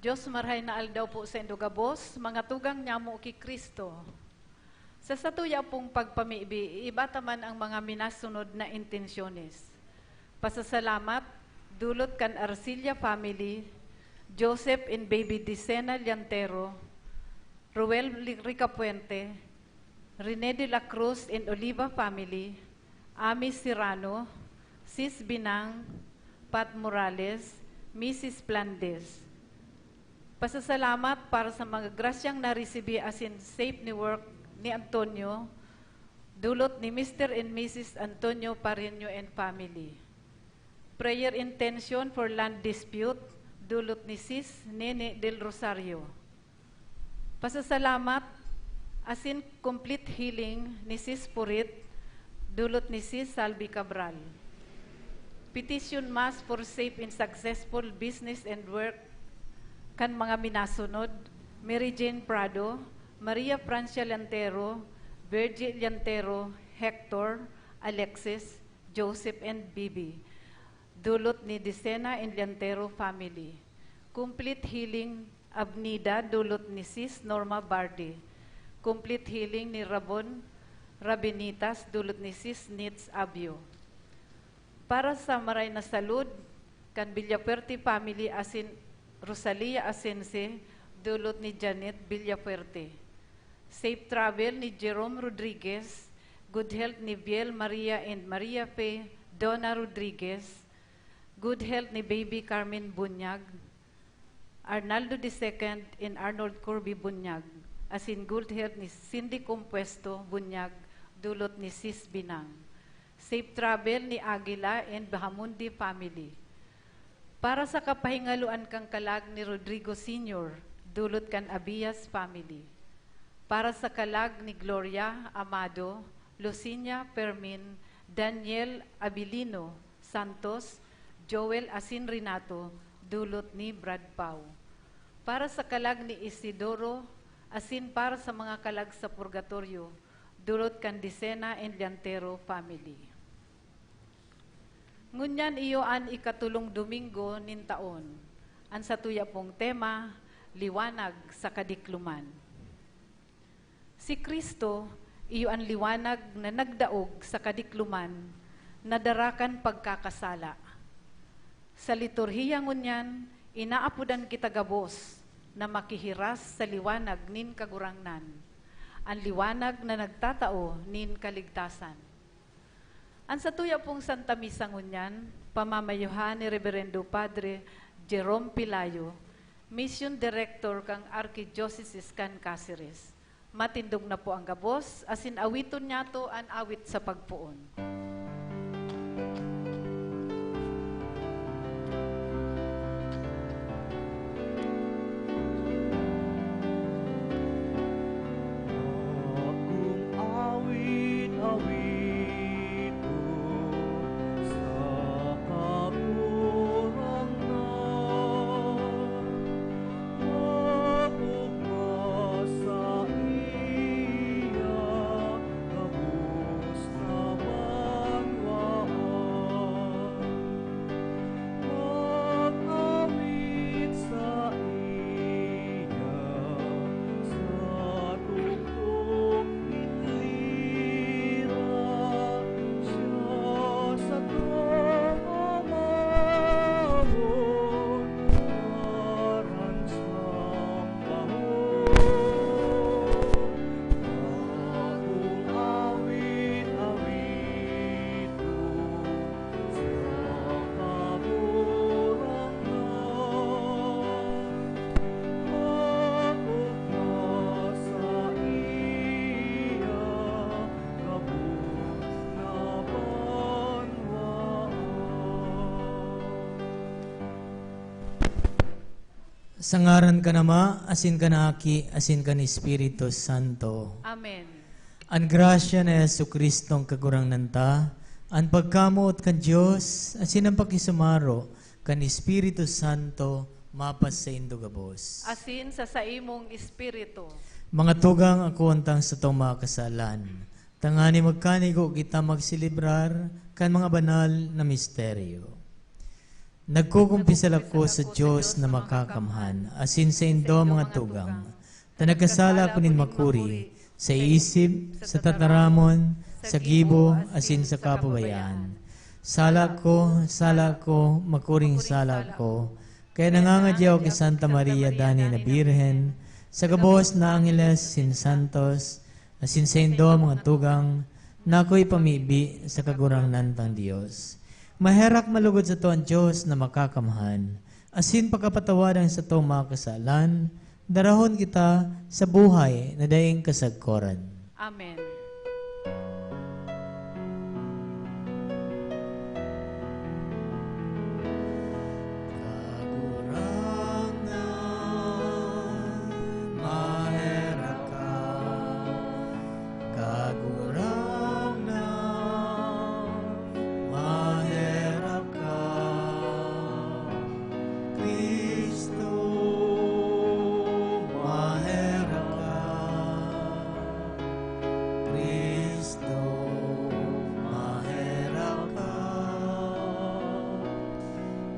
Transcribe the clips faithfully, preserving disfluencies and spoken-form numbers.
Diyos, marhay na aldaw po saindo gabos, mga tugang nyamo ki Cristo. Sa satuya pong pagpamibi, iiba ta man ang mga minasunod na intensyones. Pasasalamat, dulot kan Arcilla family, Joseph and Baby Dicena Liantero, Ruel Li-, Ricapuente, Rene de la Cruz and Oliva family, Ami Serrano, Sis Binang, Pat Morales, Missus Plandes. Pasasalamat para sa mga grasyang naresibi asin safe ni work ni Antonio, dulot ni Mister and Missus Antonio Pareño and family. Prayer intention for land dispute, dulot ni Sis Nene del Rosario. Pasasalamat asin complete healing ni Sis Purit, dulot ni Sis Salvi Cabral. Petition Mass for safe and successful business and work kan mga minasunod, Mary Jane Prado, Maria Francia Lantero, Virgil Lantero, Hector, Alexis, Joseph and Bibi, dulot ni Dicena and Lantero family. Complete healing Abnida, dulot ni Sis Norma Bardi. Complete healing ni Rabon Rabinitas, dulot ni Sis Nits Abio. Para sa maray na salud kan Villafuerte family asin Rosalia Asense, dulot ni Janet Villafuerte. Safe travel ni Jerome Rodriguez, good health ni Biel Maria and Maria Fe Donna Rodriguez, good health ni Baby Carmen Bunyag, Arnaldo the second and Arnold Corby Bunyag, asin good health ni Cindy Compuesto Bunyag, dulot ni Sis Binang. Safe travel ni Aguila and Bahamundi family. Para sa kapahingaloan kan kalag ni Rodrigo Senior, dulot kan Abias family. Para sa kalag ni Gloria Amado, Lucinia Fermin, Daniel Abilino Santos, Joel asin Renato, dulot ni Brad Pau. Para sa kalag ni Isidoro, asin para sa mga kalag sa purgatorio, dulot kan Dicena and Liantero family. Ngunyan iyo an ikatolong Domingo nin taon. An satuya pong tema, liwanag sa kadikloman. Si Cristo, iyo an liwanag na nagdaog sa kadikloman na dara kan pagkakasala. Sa liturhiya ngunyan, inaapodan kita gabos na makihiras sa liwanag nin Kagurangnan, an liwanag na nagtatao nin kaligtasan. An satuya pong Santa Misa ngunyan, pamamayuhan ni Reberendo Padre Jerome Pelayo, Mission Director kan Archdiocese kan Caceres. Matindog na po ang gabos, asin awiton niyato an awit sa pagpoon. Akong awit-awiton sa Kagurangnan, mag-ogma saiya gabos na banwaan. Mag-awit saiya sa tugtog nin lira, siya sa tumaon, ngaran siyang bahon. Akong awit-awiton sa Kagurangnan, mag-ogma saiya gabos na banwaan. Sa ngaran kan Ama, asin kan Aki, asin kan Espiritu Santo. Amen. An grasya ni Jesu-Cristong Kagurangnan ta, an pagkamoot kan Dios, asin an pakisumaro kan Espiritu Santo, mapasaindo gabos. Asin sa saimong espiritu. Mga tugang, akoon tang satong mga kasalan, tanganing magkanigo kita magselebrar kan mga banal na misteryo. Nagkukumpisal ako sa Dios na Makakamhan, asin saindo, mga tugang, ta nagkasala ako nin makuri, sa isip, sa tataramon, sa gibo, asin sa kapabayaan. Sala ko, sala ko, makuring sala ko, kaya nangangadya ako ki Santa Maria danay na Birhen, sa gabos na angheles asin santos, asin saindo, mga tugang, na ako ipamibi sa Kagurangnan tang Dios. Maherak malugod sato an Dios na Makakamhan, asin pakapatawadan sato mga kasalan, darahon kita sa buhay na daing kasagkoran. Amen. Kagurangnan, maherak ka. Kagurangnan, maherak ka. Cristo, maherak ka. Cristo, maherak ka.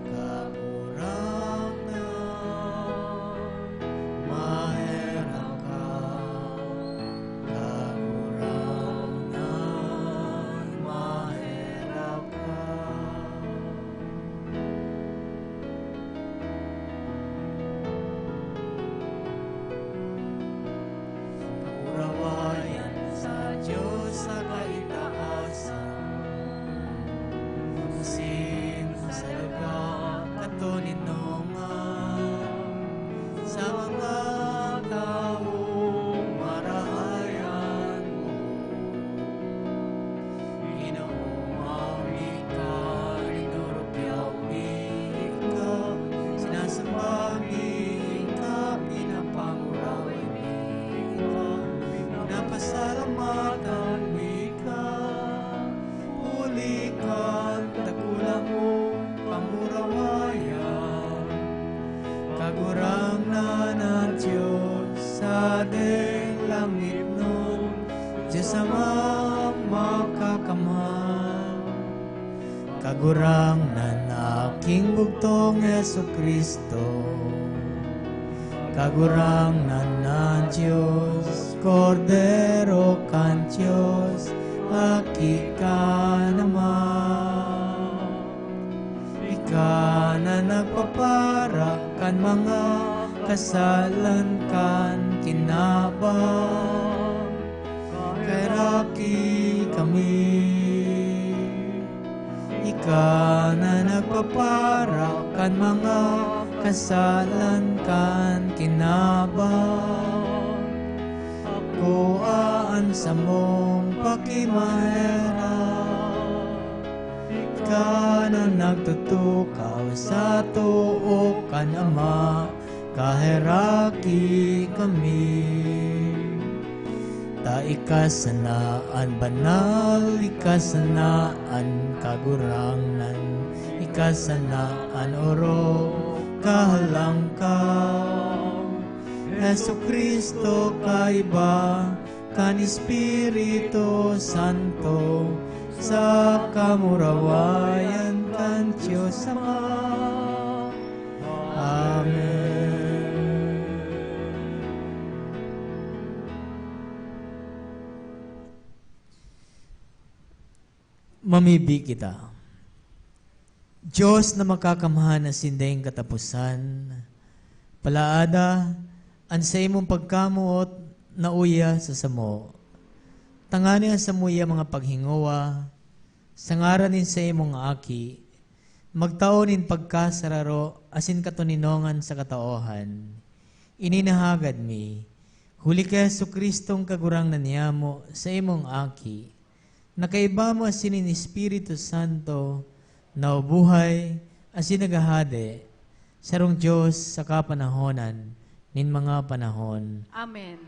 Kagurangnan, maherak ka. Kagurangnan, maherak ka. Kamurawayan sa Dios sa kaitaasan, asin sa daga katoninongan, sa mga tawong marahay an boot. Ginoo, mawi ka, inurupyaw mi ka, sinasamba mi ka, pinapangurawi mi ka, pinapasalamatan mi ka, huli kan dakula mong kamurawayan. Kagurangnan na Dios sa deng langitnon, Dios Amang Makakamhan. Kagurangnan na Aking bugtong Jesu-Cristo. Kagurangnan na Dios, Kordero kan Dios, Aki kan Ama. Ika na nagpapara kan mga kasalan kan kinaban, kaheraki kami. Ika na nagpapara kan mga kasalan kan kinaban, akoa an samong pakimaherak. Ika na nagtutukaw sa too kan Ama, kaheraki kami. Ta ika sana an banal, ika sana an kagurangnan, ika sana an orog, kahalangkaw. Jesu-Cristo, kaiba kan Espiritu Santo, sa kamurawayan kan Dios Ama. Amen. Mamibi kita. Dios na makakamhan asin daing kataposan, palaada an saimong pagkamoot na uya sa samo, tanganing an samuya mga paghingowa, sa ngaran nin saimong Aki, magtao nin pagkasararo asin katoninongan sa katawohan. Ini nahagad mi, huli ki Jesu-Cristong Kagurangnan niyamo, saimong Aki, na kaiba mo asin nin Espiritu Santo, nabubuhay asin naghahade, sarong Dios sa kapanahonan nin mga panahon. Amen.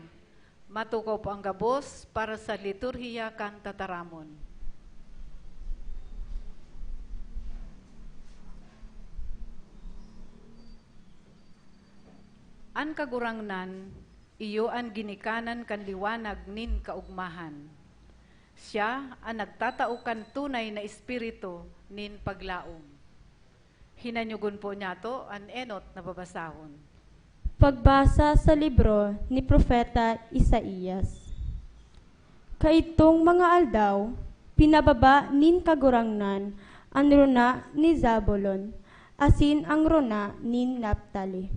Matukaw po ang gabos para sa liturhiya kan tataramon. An Kagurangnan, iyo an ginikanan kan liwanag nin kaogmahan. Siya an nagtatao kan tunay na espiritu nin paglaom. Hinanyugon po niyato an enot na babasahon. Pagbasa sa libro ni Propeta Isaias. Kaidtong mga aldaw, pinababa nin Kagurangnan an rona ni Zabulon asin ang rona nin Naftali.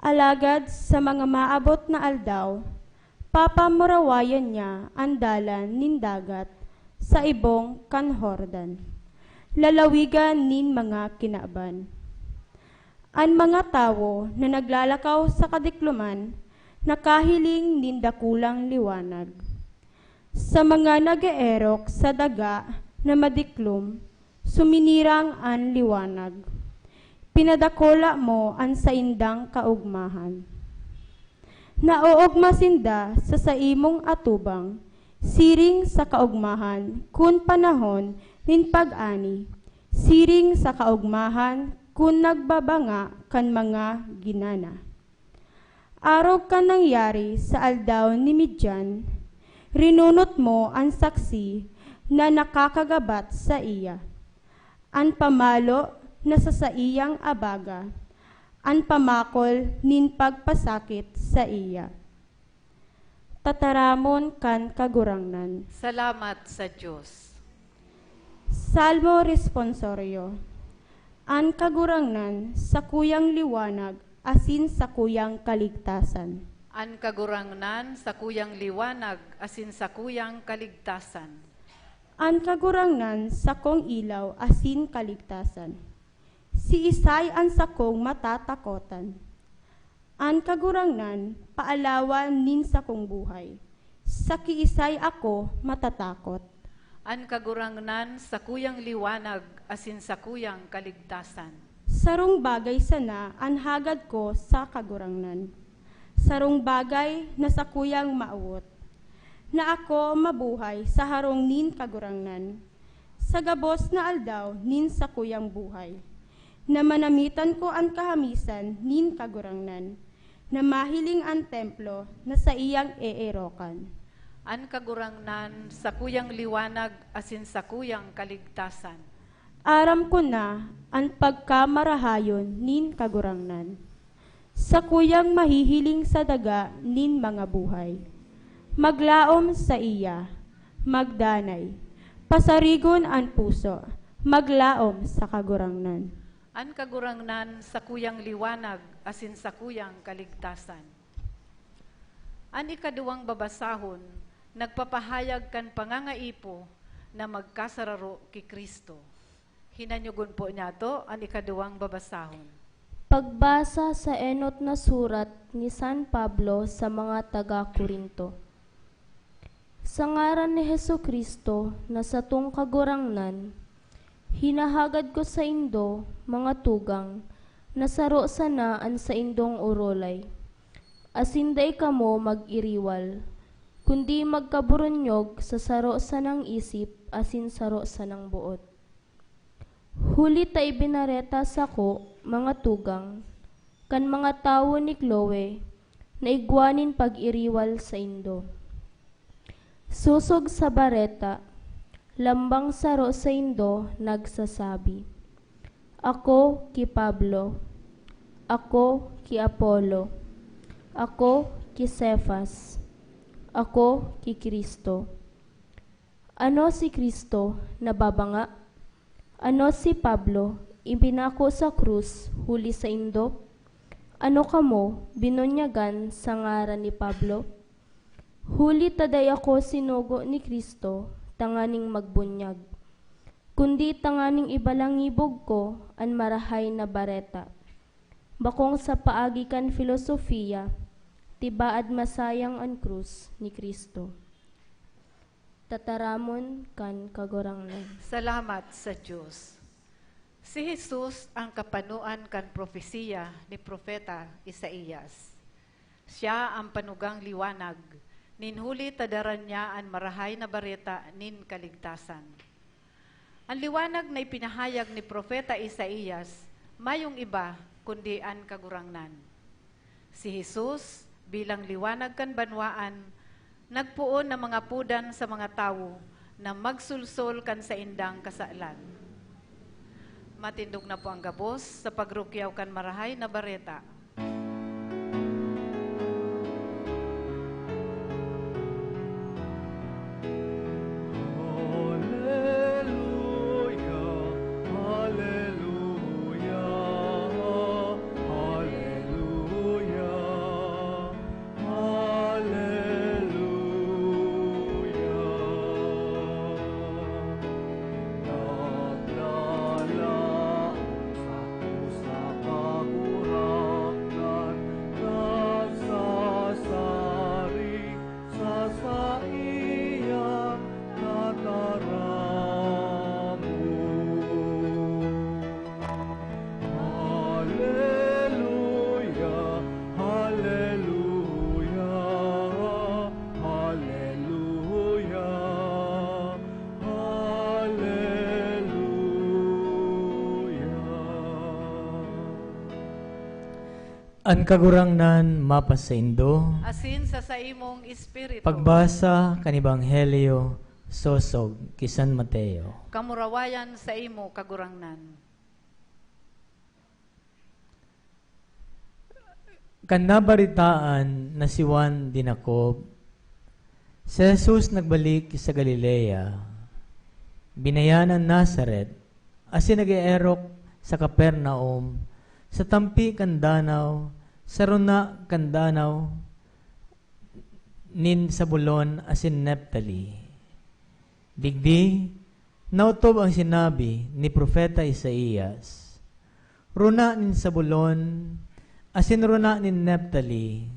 Alagad sa mga maabot na aldaw, papamurawayan niya an dalan nin dagat sa ibong kan Jordan, lalawigan nin mga kinaban. An mga tawo na naglalakaw sa kadikloman nakahiling nin dakulang liwanag. Sa mga nag-eerok sa daga na madiklom, suminirang an liwanag. Pinadakula mo an saindang kaogmahan. Naoogma sinda sa saimong atubang, siring sa kaogmahan kun panahon nin pag-ani, siring sa kaogmahan kun nagbabanga kan mga ginana. Arog kan nangyari sa aldaw ni Midian, rinunot mo an saksi na nakakagabat saiya, an pamalo na sa saiyang abaga, an pamakol nin pagpasakit saiya. Tataramon kan Kagurangnan. Salamat sa Diyos. Salmo Responsorio. An Kagurangnan, sakuyang liwanag asin sakuyang kaligtasan. An Kagurangnan, sakuyang liwanag asin sakuyang kaligtasan. An Kagurangnan, sakong ilaw asin kaligtasan. Siisay an sakong matatakotan? An Kagurangnan, paalawan nin sakong buhay. Sa kiisay ako matatakot? An Kagurangnan, sakuyang liwanag asin sakuyang kaligtasan. Sarong bagay sana an hagad ko sa Kagurangnan, sarong bagay na sakuyang maawot, na ako mabuhay sa harong nin Kagurangnan, sa gabos na aldaw nin sakuyang buhay, na manamitan ko an kahamisan nin Kagurangnan, na mahiling an templo na saiyang eerokan. An Kagurangnan, sakuyang liwanag asin sakuyang kaligtasan. Aram ko na an pagkamarahayon nin Kagurangnan, sakuyang mahihiling sa daga nin mga buhay. Maglaom saiya, magdanay, pasarigon an puso, maglaom sa Kagurangnan. An Kagurangnan, sakuyang liwanag asin sakuyang kaligtasan. An ikaduwang babasahon nagpapahayag kan pangangaipo na magkasararo ki Cristo. Hinanyogon po niyato an ikaduwang babasahon. Pagbasa sa enot na surat ni San Pablo sa mga taga Corinto. Sa ngaran ni Jesu-Cristo na satong Kagurangnan, hinahagad ko saindo, mga tugang, na saro sana an saindong orolay, asin dai kamo mag-iriwal, kundi magkaburunyog sa saro sanang isip asin saro sanang boot. Huli ta ibinareta sako, mga tugang, kan mga tawo ni Chloe na igwa nin pag-iriwal saindo. Sosog sa bareta, lambang saro saindo nagsasabi, "Ako ki Pablo, ako ki Apolo, ako ki Cefas, ako ki Cristo." Ano si Cristo, nababanga? Ano si Pablo, ipinako sa krus huli saindo? Ano kamo, binunyagan sa ngaran ni Pablo? Huli ta dai ako sinugo ni Cristo tanganing magbunyag, kundi tanganing ibalangibog ko an Marahay na Bareta, bakong sa paagi kan filosofiya, tibaad masayang an krus ni Cristo. Tataramon kan Kagurangnan. Salamat sa Diyos. Si Jesus ang kapanoan kan propesiya ni Propeta Isaias. Siya ang panugang liwanag, nin huli ta dara niya an Marahay na Bareta nin kaligtasan. An liwanag na ipinahayag ni Propeta Isaias mayong iba kundi an Kagurangnan. Si Jesus, bilang liwanag kan banwaan, nagpoon na mangapodan sa mga tawo na magsolsol kan saindang kasalan. Matindog na po ang gabos sa pagrukyaw kan Marahay na Bareta. Hallelujah, hallelujah, hallelujah. Hallelujah. Naglalaog sato sa Kagurangnan, nagsasarig sa saiyang tataramon. Hallelujah, hallelujah, hallelujah, hallelujah. An Kagurangnan mapasaindo. Asin sa saimong espiritu. Pagbasa kan Ebanghelyo sosog ki San Mateo. Kamurawayan saimo, Kagurangnan. Kan nabaretaan na si Juan dinakop, si Jesus nagbalik sa Galilea. Binayan an Nazaret, asin nag-eerok sa Capernaum, sa tampi kan danaw, sa rona kan danaw nin Zabulon asin Neftali. Digdi, naotob an sinabi ni Propeta Isaias, "Rona nin Zabulon asin rona nin Neftali,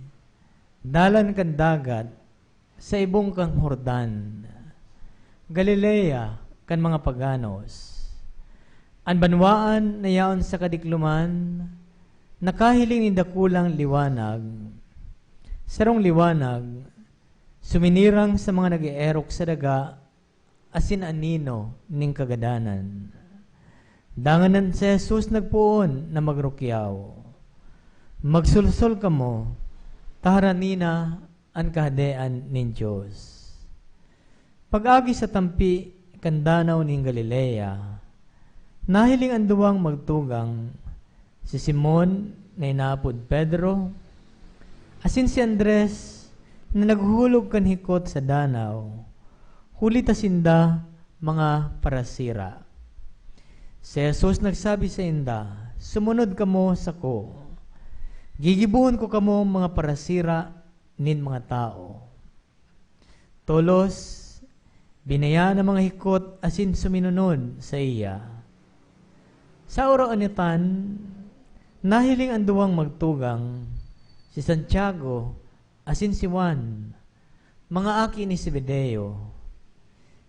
dalan kan dagat, sa ibong kan Jordan, Galilea kan mga paganos. An banwaan na yaon sa kadikloman nakahiling nin dakulang liwanag, sarong liwanag suminirang sa mga nag-eerok sa daga asin anino nin kagadanan." Dangan si Jesus nagpoon na magrukyaw, "Magsolsol kamo, ta harani na an Kahadean nin Dios." Pag-agi sa tampi kan Danaw nin Galilea, nahiling an duwang magtugang, si Simon na inaapod Pedro, asin si Andres na naghuhulog kan hikot sa danaw, huli ta sinda mga parasira. Si Jesus nagsabi sainda, "Sumunod kamo sako. Gigibohon ko kamo mga parasira nin mga tawo." Tolos, binayaan an mga hikot asin suminunod saiya. Sa uraonitan, nahiling an duwang magtugang, si Santiago asin si Juan, mga aki ni Zebedeo.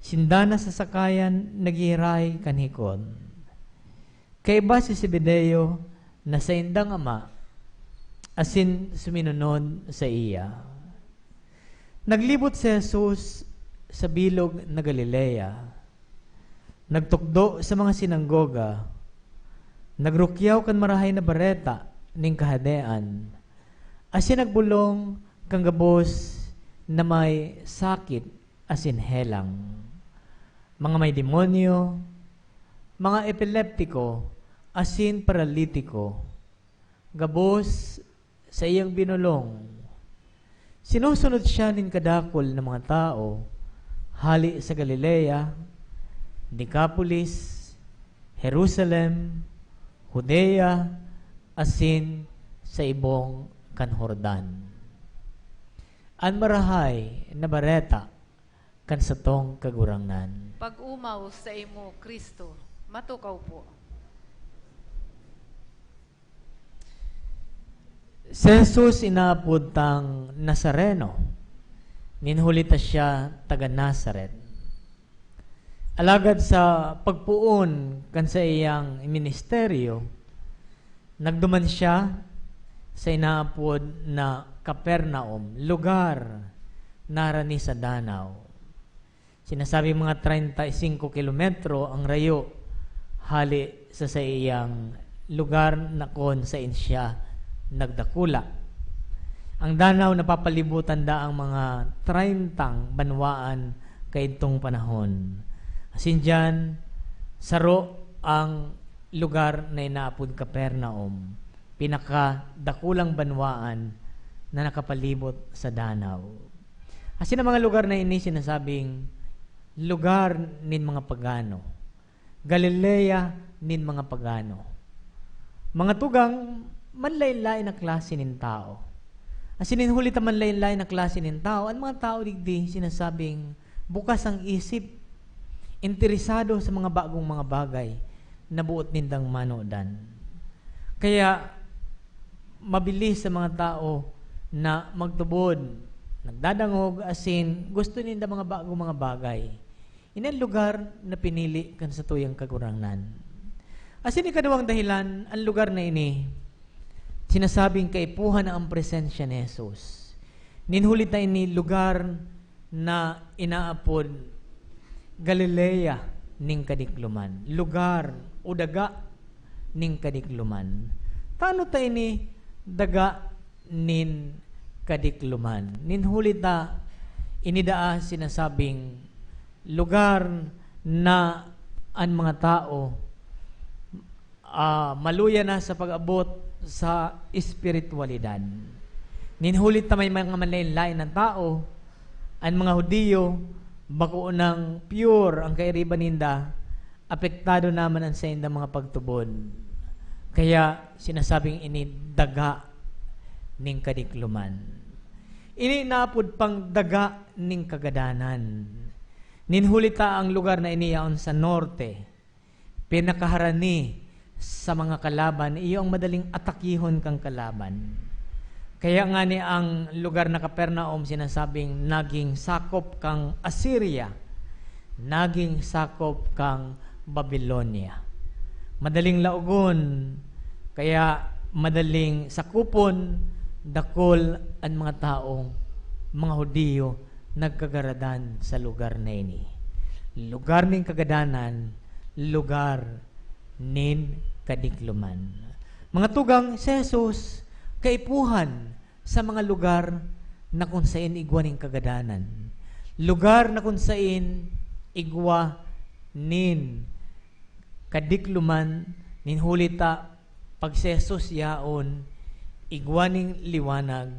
Sinda na sa sakayan naghihiray kan hikot. Kaiba si Zebedeo na saindang ama, asin suminunod saiya. Naglibot si Jesus sa bilog na Galilea. Nagtukdo sa mga sinanggoga, nagrukyaw kan Marahay na Bareta nin Kahadean, asin nagbolong kan gabos na may sakit asin helang, mga may demonyo, mga epileptiko, asin paralitiko. Gabos saiyang binolong. Sinusunod siya nin kadakul na mga tawo hale sa Galilea, Decapolis, Jerusalem, Judea, asin sa ibong kan Jordan. An Marahay na Bareta kan satong Kagurangnan. Pag-omaw saimo, Cristo. Matukaw po. Si Jesus inaapod tang Nazareno, nin huli ta siya taga Nazaret. Alagad sa pagpoon kan saiyang ministeryo, nagduman siya sa inaapod na Capernaum, lugar na harani sa danaw. Sinasabi mga treinta y cinco kilometro ang rayo hale sa saiyang lugar na kun saen siya nagdakula. Ang danaw napapalibutan da ang mga treintang banwaan kaidtong panahon. Asin diyan, saro ang lugar na inaapod Capernaum, pinakadakulang banwaan na nakapalibot sa danaw. Asin ang mga lugar na ini sinasabing lugar nin mga pagano, Galilea nin mga pagano. Mga tugang, manlaen-laen na klase nin tao. Asin nin huli ta manlaen-laen na klase nin tao, an mga tao digdi sinasabing bukas ang isip, interesado sa mga bagong mga bagay na boot nindang manodan. Kaya, mabilis sa mga tao na magtubod, nagdadangog, asin gusto ninda mga bagong mga bagay. Ini an lugar na pinili kan satuyang Kagurangnan. Asin ikaduwang dahilan, an lugar na ini, sinasabing kaipuhan na an presensya ni Jesus. Nin huli ta ini lugar na inaapod Galilea nin kadikloman, lugar o daga nin kadikloman. Tano ta ini daga nin kadikloman? Nin huli ta ini daa sinasabing lugar na an mga tao ah, maluya na sa pag-abot sa espiritualidad. Nin huli ta may mga manlaen-laen na tao, an mga Judio, bako nang pure ang kairiba ninda, apektado na man an saindang mga pagtubod. Kaya sinasabing ini daga nin kadikloman. Ini naapod pang daga nin kagadanan. Nin huli ta ang lugar na ini yaon sa norte, pinakaharani sa mga kalaban, iyo ang madaling atakihon kan kalaban. Kaya ngani ang lugar na Capernaum sinasabing naging sakop kan Asiria, naging sakop kan Babilonia. Madaling laogon, kaya madaling sakupon, dakul an mga taong mga Judio nagkagaradan sa lugar na ini. Lugar nin kagadanan, lugar nin kadikloman. Mga tugang, si Jesus kaipuhan sa mga lugar na kun sain igwa nin kagadanan. Lugar na kun sain igwa nin kadikloman, nin huli ta pag si Jesus yaon, igwa nin liwanag,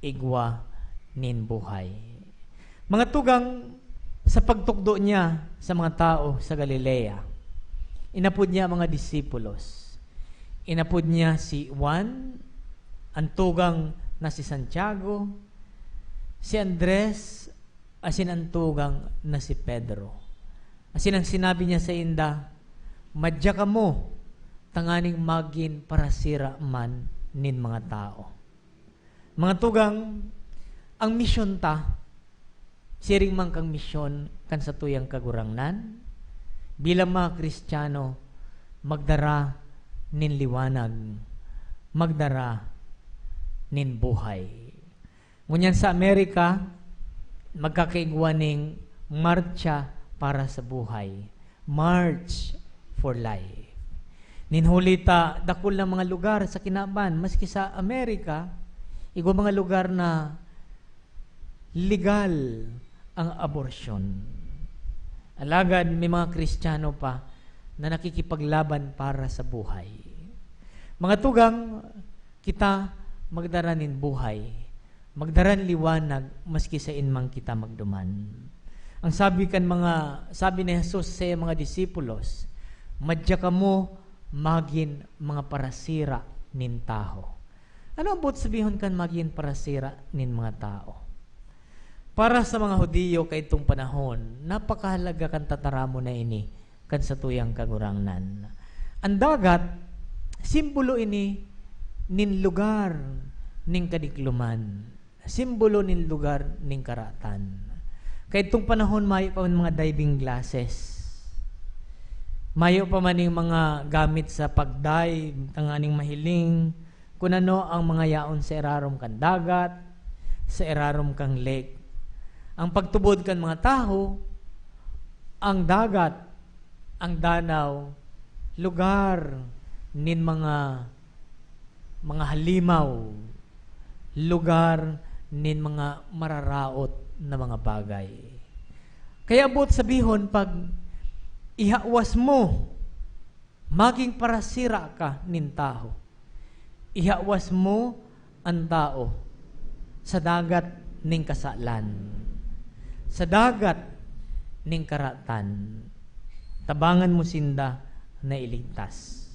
igwa nin buhay. Mga tugang, sa pagtukdo niya sa mga tao sa Galilea, inapod niya ang mga disipulos. Inapod niya si Juan, an tugang na si Santiago, si Andres, asin an tugang na si Pedro. Asin an sinabi niya sainda, "Madya kamo tanganing magin parasira man nin mga tawo." Mga tugang, ang misyon ta, siring man kan misyon kan satuyang Kagurangnan, bilang mga Kristiyano, magdara nin liwanag, magdara nin buhay. Ngunyan sa Amerika, magkakaigwa ning Marcha para sa Buhay, March for Life. Nin huli ta, dakul na mga lugar sa kinaban, maski sa Amerika, igwa mga lugar na legal ang abortion. Alagad may mga Kristiyano pa na nakikipaglaban para sa buhay. Mga tugang, kita magdara nin buhay, magdara nin liwanag maski sain man kita magduman. Ang sabi kan mga, sabi ni Jesus sa iyang mga disipulos, "Madya kamo magin mga parasira nin tawo." Ano ang boot sabihon kan magin parasira nin mga tawo? Para sa mga Judio kaidtong panahon, napakahalaga kan tataramon na ini kan satuyang Kagurangnan. An dagat, simbolo ini nin lugar nin kadikloman, simbolo nin lugar nin karatan. Kaidtong panahon, mayo pa man mga diving glasses. Mayo pa man ning mga gamit sa pag-dive, tanganing mahiling kun ano ang mga yaon sa irarom kan dagat, sa irarom kan lake. Ang pagtubod kan mga tawo, ang dagat, ang danaw, lugar nin mga, mga halimaw, lugar nin mga mararaot na mga bagay. Kaya boot sabihon, pag ihawas mo Magin parasira ka nin tawo. Ihawas mo an tawo sa dagat nin kasalan, sa dagat nin karatan. Tabangan mo sinda na iligtas.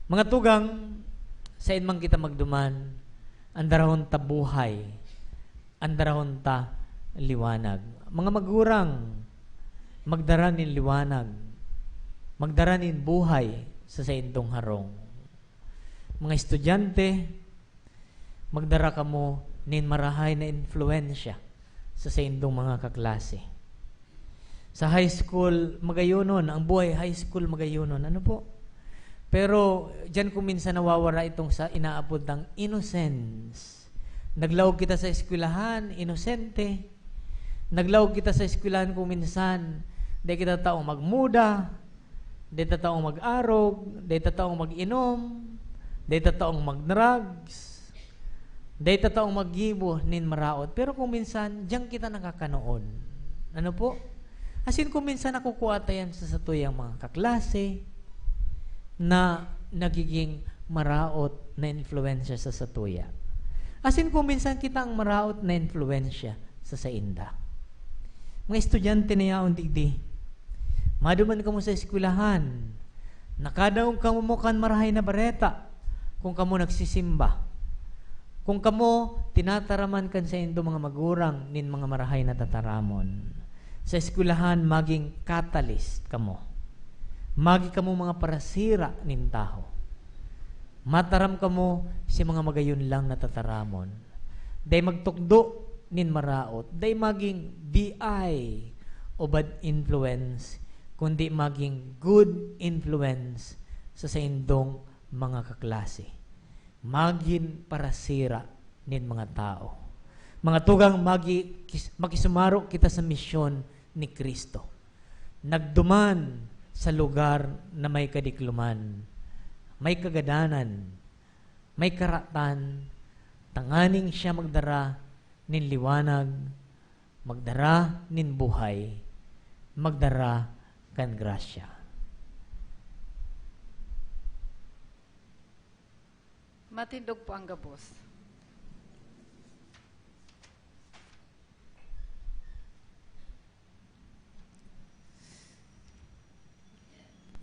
Mga tugang, sain man kita magduman, andarahon ta buhay, andarahon ta liwanag. Mga magurang, magdara nin liwanag, magdara nin buhay sa saindong harong. Mga estudyante, magdara kamo nin marahay na influensya sa saindong mga kaklase. Sa high school, magayonon. Ang buhay high school, magayonon. Ano po? Pero diyan kung minsan nawawara itong sa inaapod ng innocence. Naglaog kita sa eskwelahan, inosente. Naglaog kita sa eskwelahan kung minsan, di kita taong magmuda, di ta taong mag-arog, di ta taong mag-inom, di ta taong mag-drugs, di ta taong maggibo nin maraot. Pero kung minsan, diyan kita nakakanood. Ano po? Asin kung minsan nakukuha ta yan sa satuyang mga kaklase na nagiging maraot na influensya sa satuya. Asin kung minsan kita ang maraot na influensya sa sainda. Mga estudyante na yaon digdi, maduman kamo sa eskwelahan, nakadaog kamo kan Marahay na Bareta, kung kamo nagsisimba, kung kamo tinataraman kan saindo mga magurang nin mga marahay na tataramon. Sa eskwelahan, maging catalyst kamo. Magi kamo mga parasira nin tawo. Mataram kamo si mga magayon lang na tataramon. Dai magtukdo nin maraot, dai maging B I o bad influence, kundi maging good influence sa saindong mga kaklase. Magin parasira nin mga tawo. Mga tugang, magi-, kis-, makisumaro kita sa misyon ni Cristo. Nagduman sa lugar na may kadikloman, may kagadanan, may karatan, tanganing siya magdara nin liwanag, magdara nin buhay, magdara kan grasya. Matindog po ang gabos.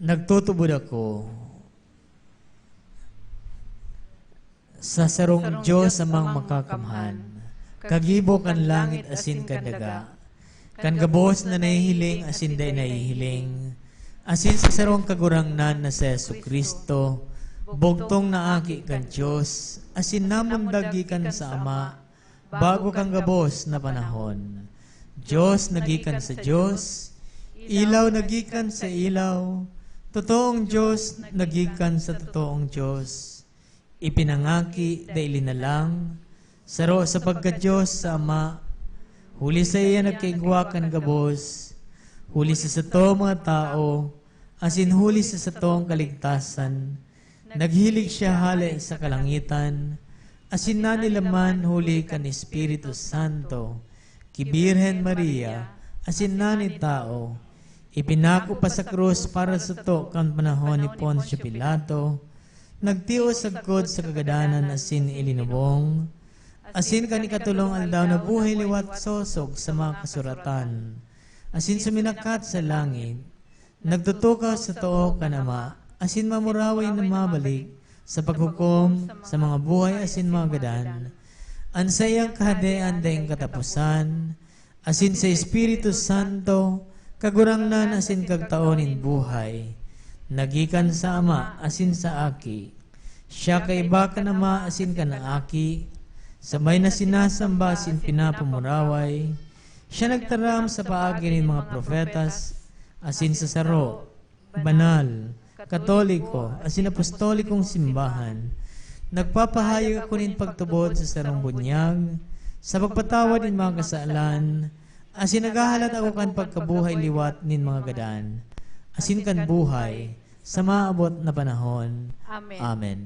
Nagtutubod ako sa sarong Diyos Amang Makakamhan, kagibo kan langit asin kan daga, kan gabos na nahihiling asin dai nahihiling, asin sa sarong Kagurangnan na si Jesu-Cristo, bugtong na Aki kan Diyos, asin namundag gikan sa Ama, bago kan gabos na panahon. Diyos na gikan sa Diyos, ilaw na gikan sa ilaw, totoong Diyos na gikan sa totoong Diyos. Ipinangaki, dai linalang, saro sa pagka-Diyos sa Ama, huli saiya nagkaigwa kan gabos, huli sa sato mga tawo, asin huli sa satong kaligtasan, naghilig siya hale sa kalangitan, asin nanilaman huli kan Espiritu Santo, ki Birhen Maria, asin nani tawo. Ipinako pa sa krus para sato kan panahon ni Poncio Pilato, nagtios sagkod sa kagadanan asin ilinubong, asin kan ikatolong aldaw nabuhay liwat sosog sa mga kasuratan, asin suminakat sa langit. Nagtutukaw sa too kan Ama, asin mamuraway na mabalik sa paghukom sa mga buhay asin mga gadan. An saiyang kahadean daing kataposan, asin sa Espiritu Santo, Kagurangnan asin Kagtao nin buhay, na gikan sa Ama asin sa Aki. Siya kaiba kan Ama asin kan Aki, sabay na sinasamba asin pinapamuraway. Siya nagtaram sa paagi nin mga propetas, asin sa saro, banal, katoliko, asin apostolikong simbahan. Nagpapahayag ako nin pagtubod sa sarong bunyag, sa pagpatawad nin mga kasalan, asin naghahalat ako kan pagkabuhay liwat nin mga gadan, asin kan buhay sa maabot na panahon. Amen. Amen.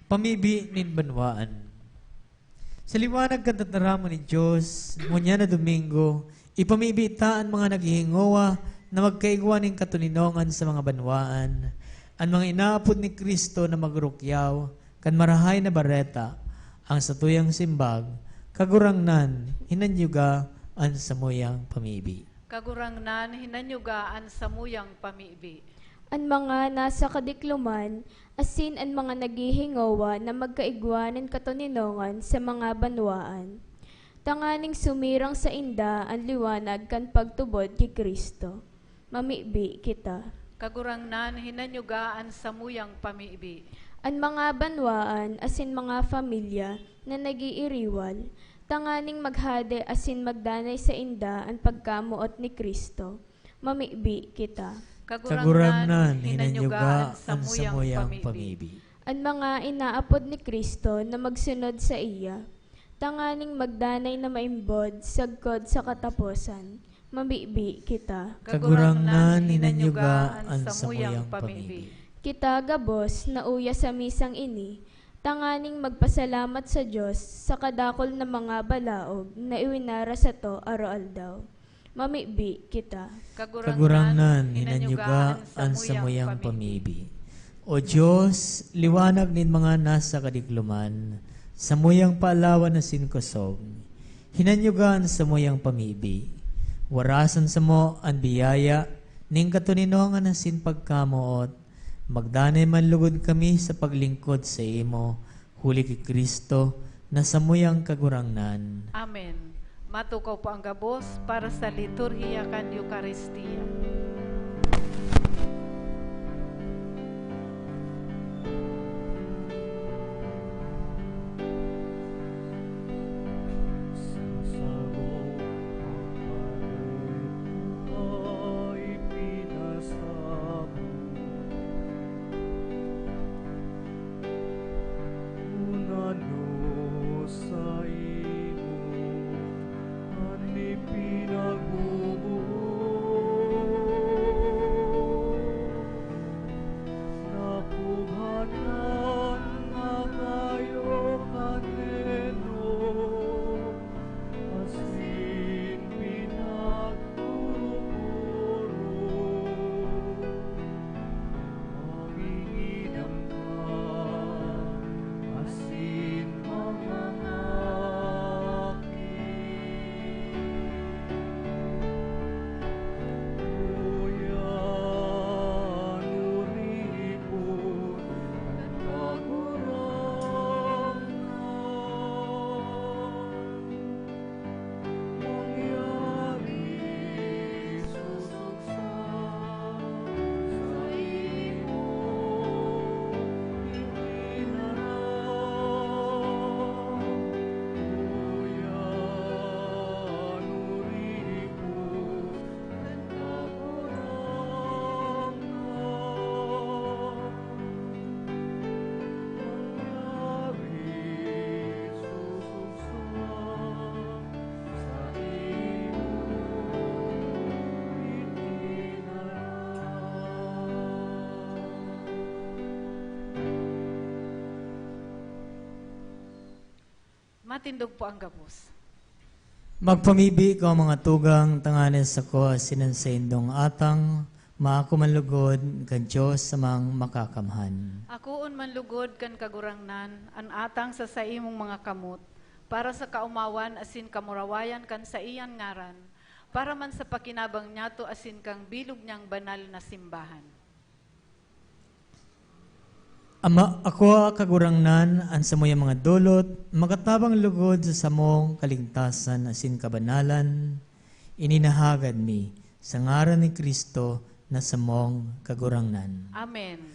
Pamibi nin banwaan. Sa liwanag kan tataramon nin Dios, ngunyan na Domingo, ipamibi ta an mga naghihingowa na magkaigwa nin katoninongan sa mga banwaan, an mga inaapod ni Cristo na magrukyaw kan Marahay na Bareta, ang satuyang simbag, Kagurangnan, hinanyuga an samuyang pamibi. Kagurangnan, hinanyuga an samuyang pamibi. An mga nasa kadikloman, asin an mga naghihingowa na magkaigwa nin katoninongan sa mga banwaan, tanganing sumirang sainda an liwanag kan pagtubod ki Cristo. Mamibi kita. Kagurangnan, hinanyuga an samuyang pamibi. An mga banwaan asin mga pamilya na nag-iiriwal, tanganing maghade asin magdanay sainda an pagkamoot ni Cristo. Mamibi kita. Kagurangnan, hinanyuga an samuyang pamibi. An mga inaapod ni Cristo na magsunod saiya, tanganing magdanay na maimbod sagkod sa kataposan. Mamibi kita. Kagurangnan, hinanyuga an samuyang pamibi. Kita gabos na uya sa misang ini, tanganing magpasalamat sa Dios sa kadakul na mga balaog na iwinara sato aroaldaw. Mamibi kita. Kagurangnan, hinanyuga an samuyang pamibi. O Dios, liwanag nin mga nasa kadikloman, samuyang paalawan asin kosog, hinanyuga an samuyang pamibi. Warasan samo an biyaya nin katoninongan asin pagkamoot, magdanay man lugod kami sa paglingkod saimo, huli ki Cristo na samuyang Kagurangnan. Amen. Matukaw po ang gabos para sa liturhiya kan Eukaristia. Matindog po ang gabos. Magpamibi kaw, mga tugang, tanganing sako asin an saindong atang maako man lugod kan Dios Amang Makakamhan. Akoon man lugod kan Kagurangnan an atang sa saimong mga kamot, para sa kaomawan asin kamurawayan kan saiyang ngaran, para man sa pakinabang niyato asin kan bilog niyang banal na simbahan. Ama, ako, Kagurangnan, an samuyang mga dolot, makatabang lugod sa samong kalingtasan asin kabanalan, ininahagad mi sa ngaran ni Cristo na samong Kagurangnan. Amen.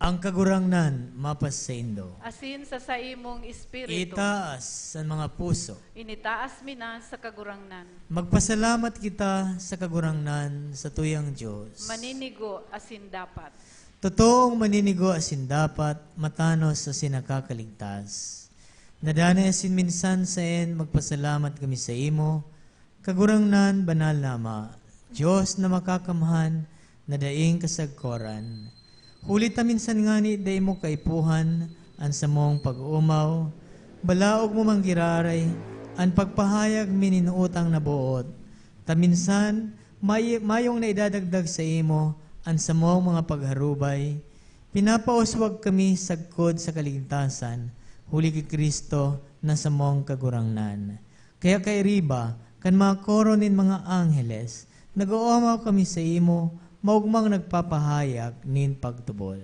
Ang Kagurangnan mapasaindo. Asin sa saimong espiritu. Itaas an mga puso. Initaas mi na sa Kagurangnan. Magpasalamat kita sa Kagurangnan, sa tuyang Dios. Maninigo asin dapat. Totoong maninigo asin dapat, matanos asin nakakaligtas. Nadanay asin minsan saen magpasalamat kami saimo, Kagurangnan, Banal na Ama, Dios na Makakamhan, na daing kasagkoran. Huli ta minsan ngani dai mo kaipuhan an samong pag-oomaw, balaog mo man giraray an pagpahayag mi nin utang na boot, ta minsan May-, mayong naidadagdag saimo an samong mga pagharubay, pinapauswag kami sagkod sa kaligtasan, huli ki Cristo na samong Kagurangnan. Kaya kairiba kan mga koro nin mga angheles, nag-oomaw kami saimo, maogmang nagpapahayag nin pagtubod.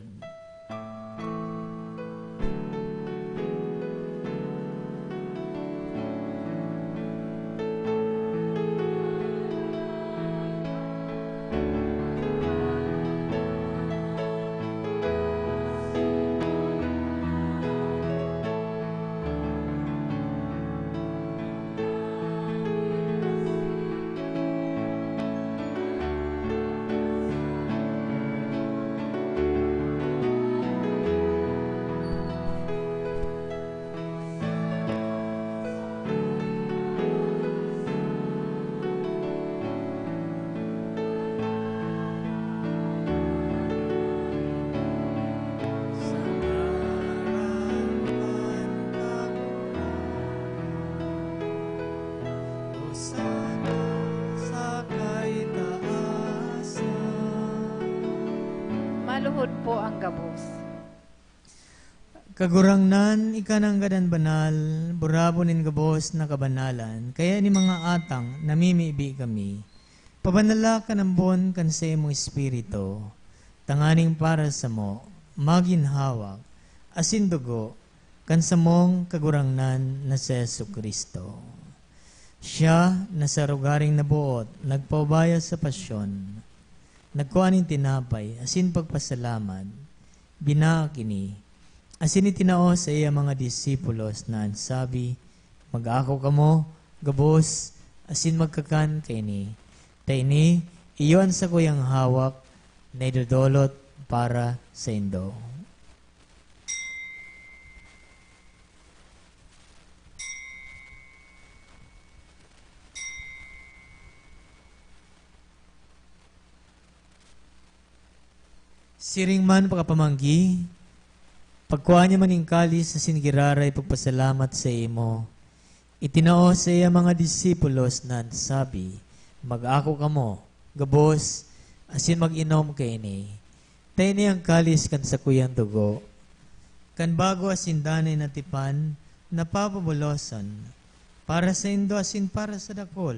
Maluhod po ang gabos. Kagurangnan, ika nanggad an banal, burabon nin gabos na kabanalan, kaya nin mga atang namimibi kami. Pabanala kan ambon kan saimong Espiritu, tanganing para samo magin hawak asin dugo kan samong Kagurangnan na si Jesu-Cristo. Siya na sa rogaring naboot nagpaubaya sa pasyon, nagkua nin tinapay asin pagpasalamat, binaak ini, asin itinao sa iya mga disipulos na an sabi, "Mag-ako kamo gabos asin magkakan kaini, ta ini iyo an sakuyang hawak na idodolot para saindo." Siring man pakapamanggi, pagkua niya man nin kalis asin giraray pagpasalamat saimo, itinao sa iya mga disipulos na an sabi, "Mag-ako kamo gabos asin mag-inom kaini, ta ini an kalis kan sakuyang dugo, kan bago asin danay na tipan na papabuloson, para saindo asin para sa dakul,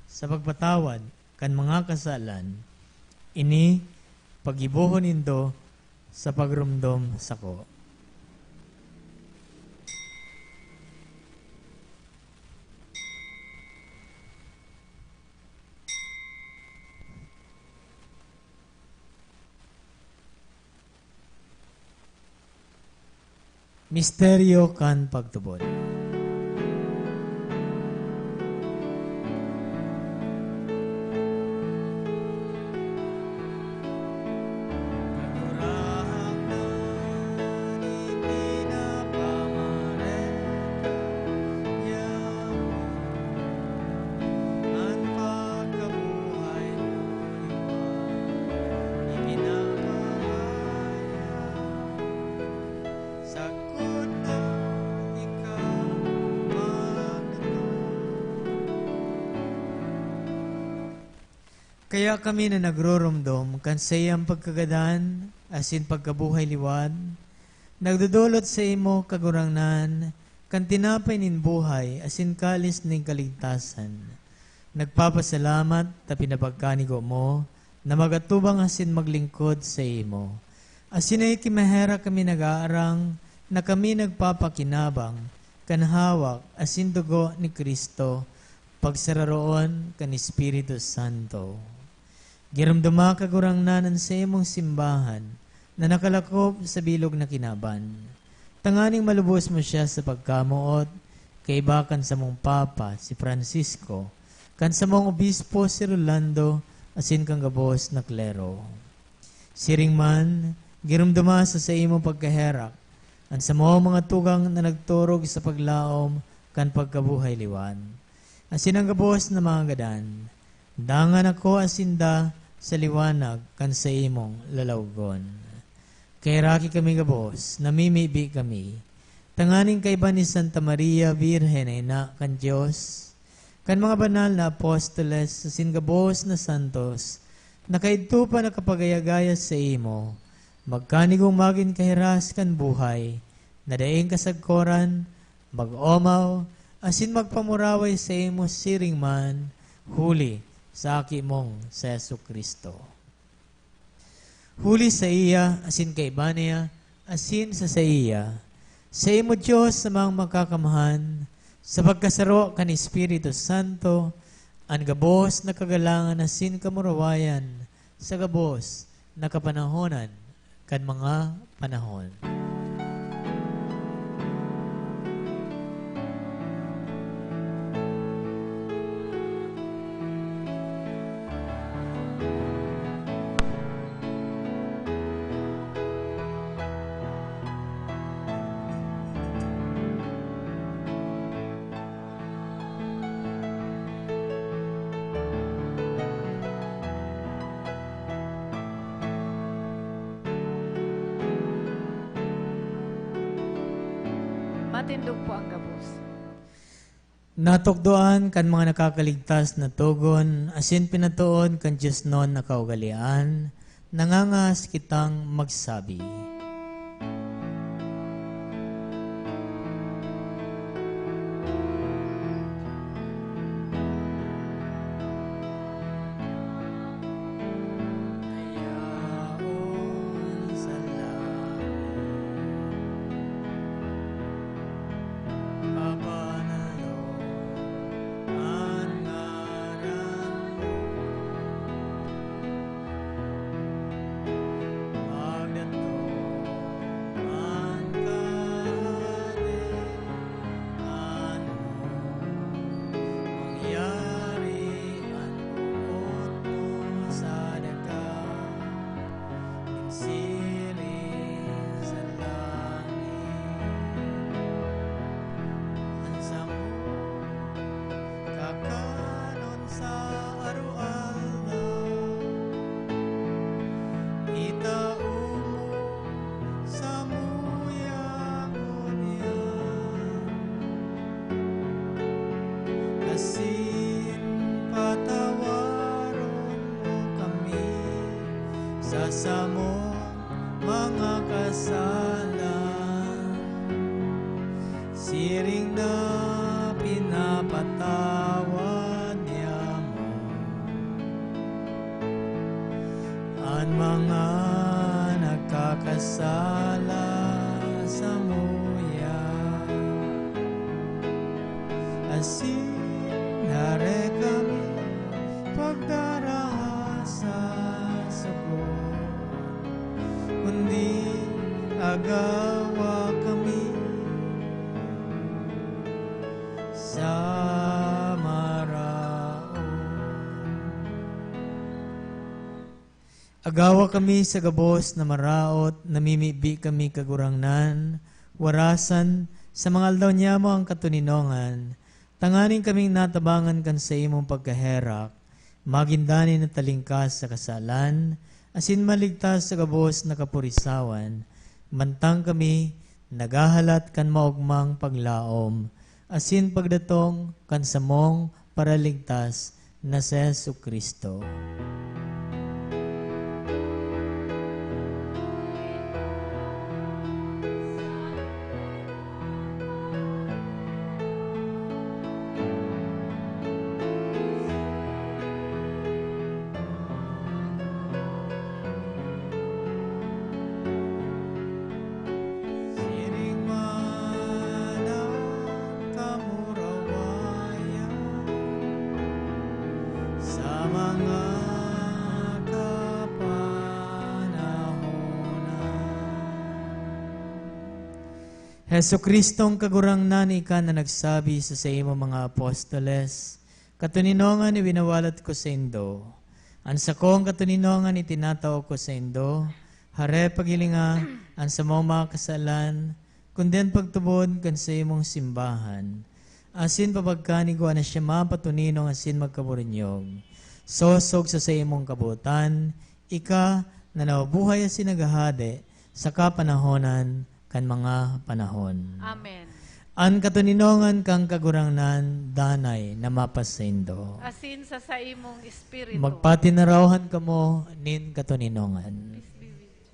sa pagpatawad kan mga kasalan. Ini paggibohon nindo sa pagromdom sako." Misteryo kan pagtubod. Sagkod na ikaw magdangog. Kaya kami na nagroromdom kan saiyang pagkagadan asin pagkabuhay liwat, nagdodolot saimo, Kagurangnan, kan tinapay nin buhay asin kalis nin kaligtasan. Nagpapasalamat ta pinapagkanigo mo na mag-atubang asin maglingkod saimo. Asin nakikimaherak kami nag-aarang na kami nagpapakinabang kan hawak asin dugo ni Cristo, pagsararoon kan Espiritu Santo. Giromdoma, Kagurangnan, an saimong simbahan na nakalakop sa bilog na kinaban, tanganing malubos mo siya sa pagkamoot, kaiba kan samong Papa, si Francisco, kan samong Obispo, si Rolando, asin kan gabos na klero. Siring man, giromdoma sa saimong pagkaherak an samong mga tugang na nagturog sa paglaom kan pagkabuhay liwat, asin an gabos na mga gadan. Dangan ako asin da sa liwanag kan saimong lalawgon. Kaheraki kami gabos, namimibi kami, tanganing kaiba ni Santa Maria Birhen na ina kan Dios, Kan mga banal na apostoles asin gabos na santos, na kaidto pa nakapagaya-gaya saimo, magkanigong magin kahiras kan buhay na daing kasagkoran, mag-omaw, asin magpamuraway saimo siring man, huli sa Aki mong si Jesu-Cristo. Huli saiya, asin kaiba niya, asin sa saiya, saimo, Dios, Amang Makakamhan, sa pagkasaro kan Espiritu Santo, an gabos na kagalangan asin kamurawayan sa gabos na kapanahonan kan mga panahon. Matindog po ang gabos. Natukdoan kan mga nakakaligtas na togon, asin pinatoon kan diosnon na kaugalean, nangangahas kitang magsabi. Yaon sa langit, pabanalon an ngaran mo. Magdatong an kahadean mo, mangyari an boot mo sa daga, nin siring sa langit. An samong kakanon sa aroaldaw, itao mo samuya ngunyan, asin patawaron mo kami sa samong mga kasalan, siring na pinapatawad niamo an mga nagkakasala samuya. Asin dai kami pagdaraha sa sugod, kundi agawa kami sa maraot. Agawa kami sa gabos na maraot, namimibi kami, Kagurangnan, warasan, sa mga aldaw niyamo an katoninongan, tanganing kaming natabangan kan saimong pagkaherak, magin danay na talingkas sa kasalan, asin maligtas sa gabos na kapurisawan, mantang kami naghahalat kan maogmang paglaom asin pagdatong kan samong Paraligtas na si Jesu-Cristo. Siring man an kamurawayan sa mga kapanahonan. Jesu-Cristong Kagurangnan, ika na nagsabi sa saimong mga apostoles, "Katoninongan iwinawalat ko saindo. An sakong katoninongan itinatao ko saindo, hare paghilinga an samong mga kasalan, kundi an pagtubod kan saimong simbahan, asin papagkanigoan na siya mapatoninong asin magkaburinyog, sosog sa saimong kabotan, ika na nabubuhay asin naghahade sa kapanahonan kan mga panahon." Amen. An katoninongan kan Kagurangnan danay na mapasaindo. Asin sa saimong espiritu. Magpatinarawan kamo nin katoninongan. Peace be with you.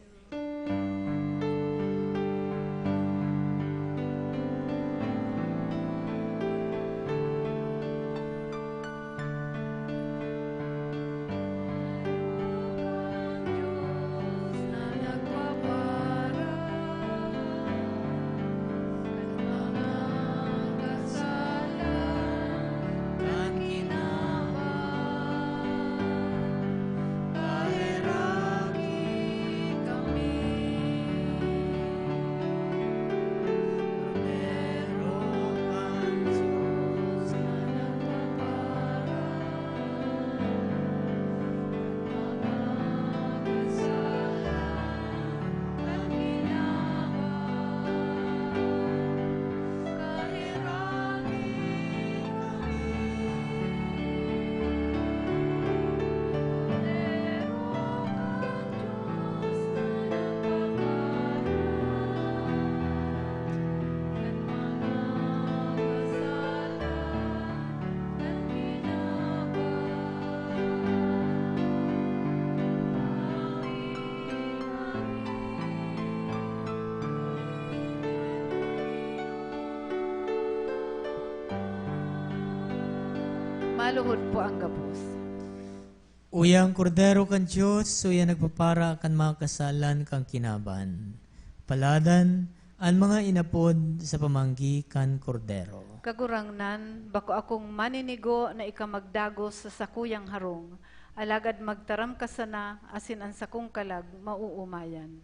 Maluhod po ang gabos. Uya an Kordero kan Dios, uya nagpapara kan mga kasalan kan kinaban. Paladan an mga inapod sa pamanggi kan Kordero. Kagurangnan, bako akong maninigo na ika magdagos sa sakuyang harong, alagad magtaram ka sana asin an sakong kalag maoomayan.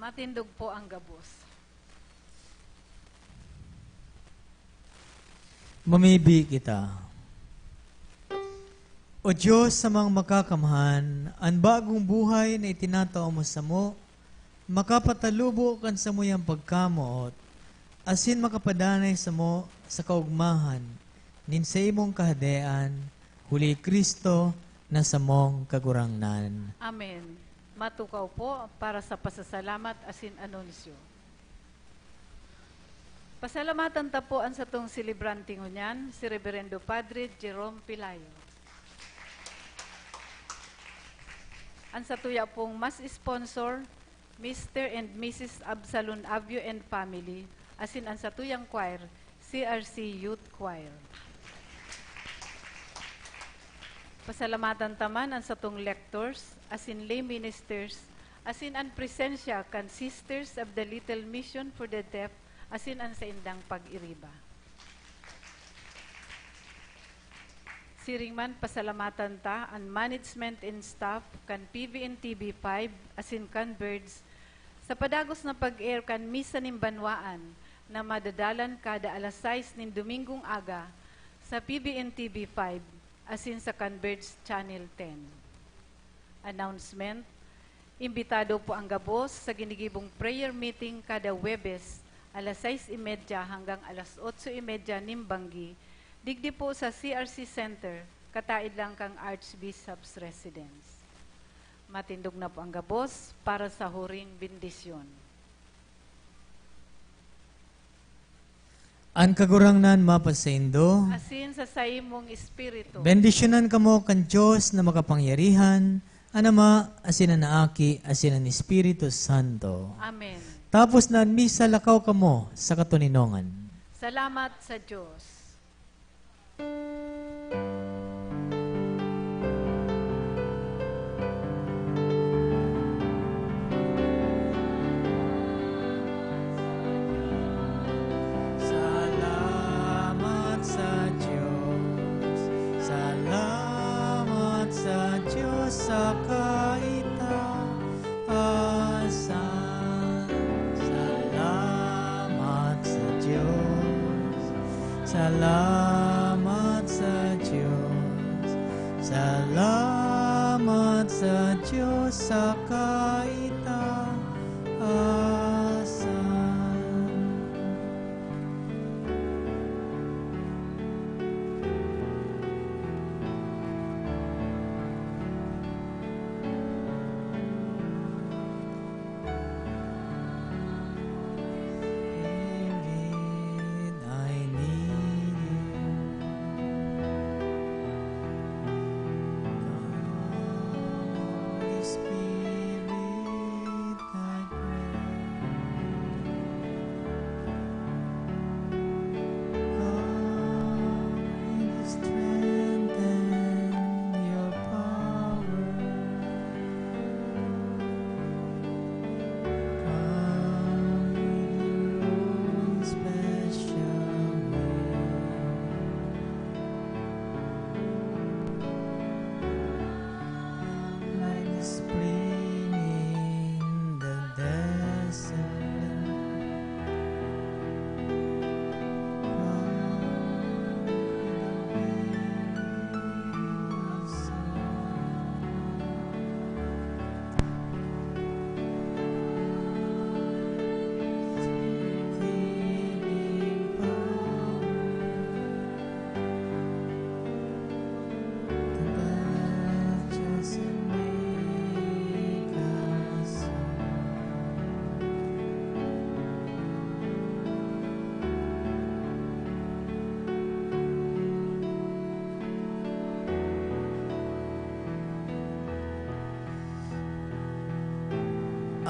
Matindog po ang gabos. Mamibi kita. O Diyos, samang makakamhan, an bagong buhay na itinatao mo samo, makapatalubo kan samuyang pagkamoot, asin makapadanay samo sa kaogmahan nin saimong Kahadean, huli Cristo na samong Kagurangnan. Amen. Matukaw po para sa pasasalamat asin anunsyo. Pasalamatan ta po an satong selebrante ngunyan, si Reverendo Padre Jerome Pelayo. An satuya pong mass sponsor, Mister and Missus Absalon Abyo and family, asin an satuyang choir, C R C Youth Choir. Pasalamatan ta man an satong lectors, asin lay ministers, asin an presensya kan Sisters of the Little Mission for the Deaf, asin an saindang pag-iriba. Siring man, pasalamatan ta an management and staff kan P V N T V five asin kan Birds sa padagos na pag-air kan Misa nin Banwaan na madadalan kada alas sais nin Domingong aga sa P V N T V five asin sa kan Birds Channel ten. Announcement, imbitado po ang gabos sa ginigibong prayer meeting kada Huwebes, alas sais y media hanggang alas otso y media nin banggi, digdi po sa C R C Center, kataed lang kan Archbishop's Residence. Matindog na po ang gabos para sa huring bendisyon. An Kagurangnan mapasaindo. Asin sa saimong espiritu. Bendisyonan kamo kan Dios na makapangyarihan, an Ama, asin an Aki, asin an Espiritu Santo. Amen. Tapos na an misa, lakaw kamo sa katoninongan. Salamat sa Dios. Salamat sa Diyos. Salamat sa Diyos sa kaitaasan. Salamat sa Diyos. Salamat sa Diyos. Salamat sa Diyos sa kaitaasan.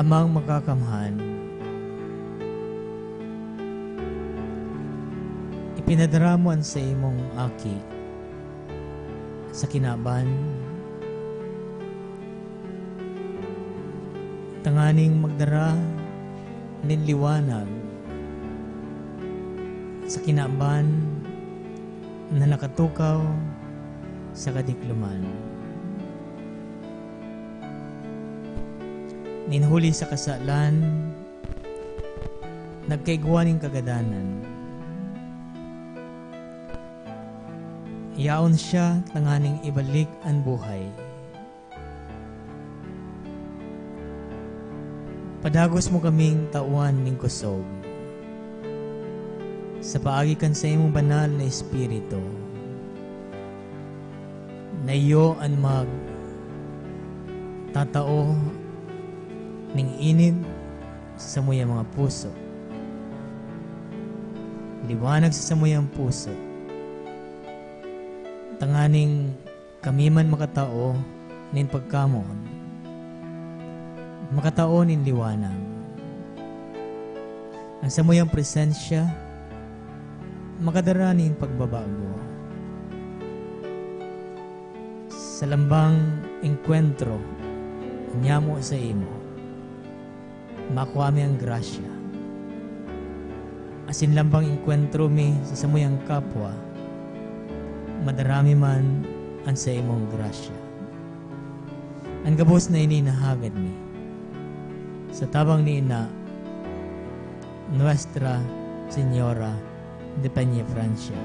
Amang Makakamhan, ipinadara mo an saimong Aki sa kinaban, tanganing magdara nin liwanag sa kinaban na nakatukaw sa kadikloman. Nin huli sa kasalan, nagkaigwa nin kagadanan. Yaon siya tanganing ibalik an buhay. Padagos mo kaming tawan nin kosog sa paagi kan saimong banal na Espiritu, na iyo an magtatao ning init sa samuyang mga puso, liwanag sa samuyang puso, tanganing kami man makatao nin pagkamoot, makatao nin liwanag. An samuyang presensya makadara nin pagbabago. Sa lambang engkwentro nyamo saimo, makua mi an grasya. Asin lambang engkwentro mi sa samuyang kapwa, madara mi man an saimong grasya. An gabos na ini nahagad mi sa tabang ni Ina, Nuestra Señora de Peñafrancia.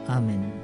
Amen.